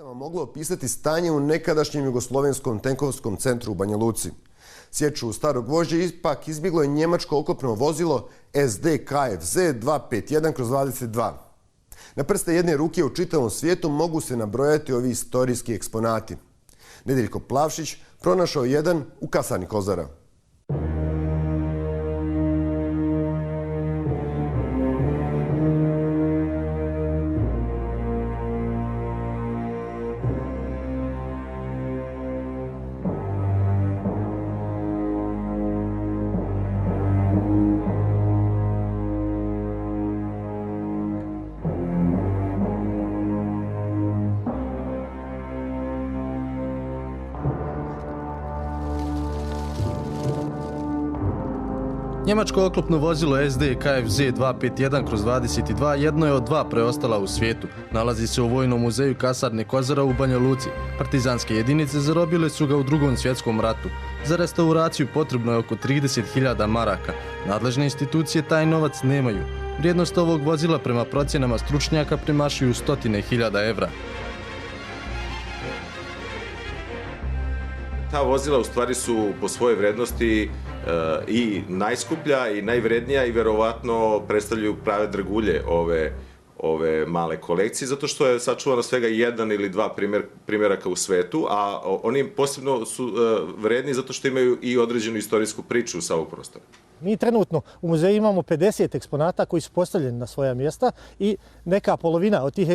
Moglo opisati stanje u nekadašnjem jugoslovenskom tenkovskom centru u Banja Luci. Sječu starog gvožđa ipak izbjeglo je njemačko oklopno vozilo SD-KFZ 251/22. Na prste jedne ruke u čitavom svijetu mogu se nabrojati ovi istorijski eksponati. Nedeljko Plavšić pronašao jedan u kasarni Kozara. Njemačko oklopno vozilo SD-KFZ 251/22 jedno je od dva preostala u svijetu. Nalazi se u Vojnom muzeju kasarne Kozara u Banja Luci. Partizanske jedinice zarobile su ga u Drugom svjetskom ratu. Za restauraciju potrebno je oko 30.000 maraka. Nadležne institucije taj novac nemaju. Vrijednost ovog vozila prema procjenama stručnjaka premašuju 100.000 evra. Ta vozila u stvari su po svojoj vrednosti i najskuplja i najvrednija i verovatno predstavljaju prave dragulje ove male kolekcije, zato što je sačuvano svega jedan ili dva primjeraka u svetu, a oni posebno su vredni zato što imaju i određenu istorijsku priču sa ovog prostora. Mi trenutno u muzeju imamo 50 eksponata koji su postavljeni na svoja mjesta i neka polovina od tih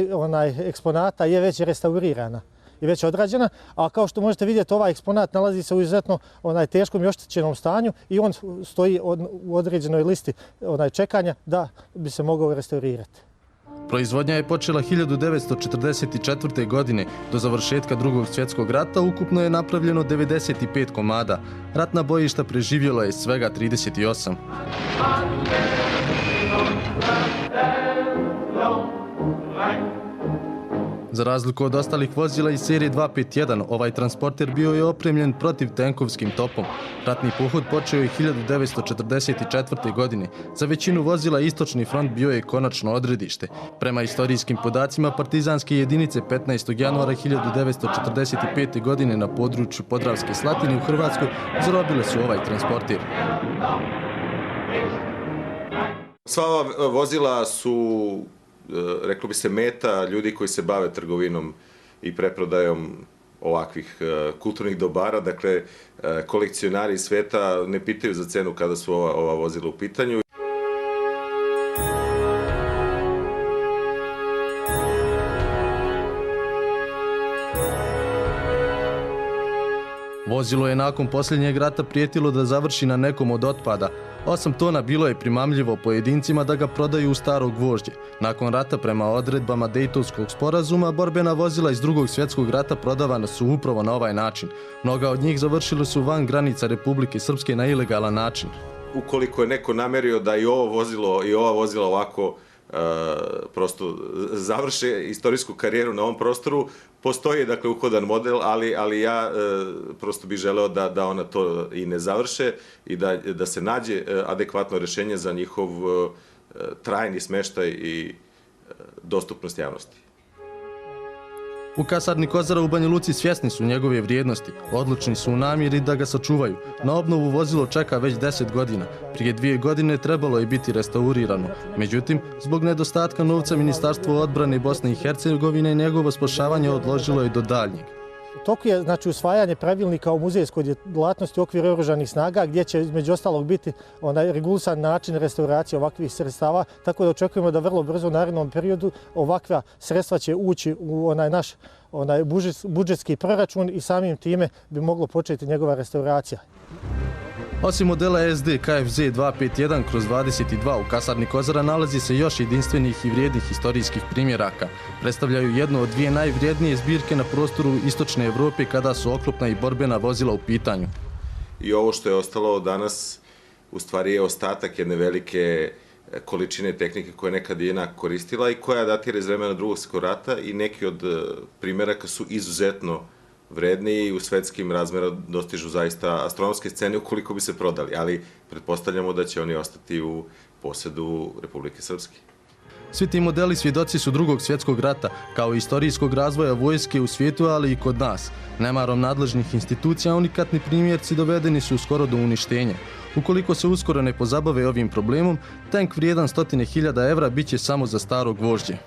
eksponata je već restaurirana i već odrađena, a kao što možete vidjeti, ovaj eksponat nalazi se u izuzetno teškom i oštećenom stanju i on stoji u određenoj listi čekanja da bi se mogao restaurirati. Proizvodnja je počela 1944. godine. Do završetka Drugog svjetskog rata ukupno je napravljeno 95 komada. Ratna bojišta preživjelo je svega 38. Za razliku od ostalih vozila iz serije 251, ovaj transporter bio je opremljen protivtenkovskim topom. Ratni pohod počeo je 1944. godine. Za većinu vozila Istočni front bio je konačno odredište. Prema istorijskim podacima, partizanske jedinice 15. januara 1945. godine na području Podravske Slatine u Hrvatskoj zarobile su ovaj transporter. Sva ova vozila su, reklo bi se, meta ljudi koji se bave trgovinom i preprodajom ovakvih kulturnih dobara. Dakle, kolekcionari sveta ne pitaju za cenu kada su ova vozila u pitanju. Vozilo je nakon posljednjeg rata prijetilo da završi na nekom od otpada. 8 tona bilo je primamljivo pojedincima da ga prodaju u staro gvožđe. Nakon rata, prema odredbama Dejtonskog sporazuma, borbena vozila iz Drugog svjetskog rata prodavana su upravo na ovaj način. Mnoga od njih završile su van granica Republike Srpske na ilegalan način. Ukoliko je neko namerio da i ovo vozilo i ova vozila ovako prosto završe istorijsku karijeru na ovom prostoru, postoji dakle uhodan model, ali ja prosto bih želeo da ona to i ne završe i da se nađe adekvatno rješenje za njihov trajni smještaj i dostupnost javnosti. U kasarni Kozara u Banja Luci svjesni su njegove vrijednosti. Odlučni su u namjeri da ga sačuvaju. Na obnovu vozilo čeka već 10 godina. Prije 2 godine trebalo je biti restaurirano. Međutim, zbog nedostatka novca, Ministarstvo odbrane Bosne i Hercegovine njegovo spašavanje odložilo je do daljnjeg. U toku je usvajanje pravilnika o muzejskoj djelatnosti u okviru oružanih snaga, gdje će između ostalog biti regulisan način restauracije ovakvih sredstava, tako da očekujemo da vrlo brzo u narednom periodu ovakva sredstva će ući u naš budžetski proračun i samim time bi moglo početi njegova restauracija. Osim modela SD-KFZ 251/22 u kasarni Kozara nalazi se još jedinstvenih i vrijednih historijskih primjeraka. Predstavljaju jednu od dvije najvrijednije zbirke na prostoru Istočne Evrope kada su oklopna i borbena vozila u pitanju. I ovo što je ostalo danas u stvari je ostatak jedne velike količine tehnike koja je nekad JNA koristila i koja datira iz vremena Drugog svjetskog rata i neki od primjeraka su izuzetno vredni i u svetskim razmjerima dostižu zaista astronomske cene ukoliko bi se prodali, ali pretpostavljamo da će oni ostati u posjedu Republike Srpske. Svi ti modeli svjedoci su Drugog svjetskog rata, kao i istorijskog razvoja vojske u svijetu, ali i kod nas. Nemarom nadležnih institucija unikatni primjerci dovedeni su skoro do uništenja. Ukoliko se uskoro ne pozabave ovim problemom, tank vrijedan 100.000 evra bit će samo za staro gvožđe.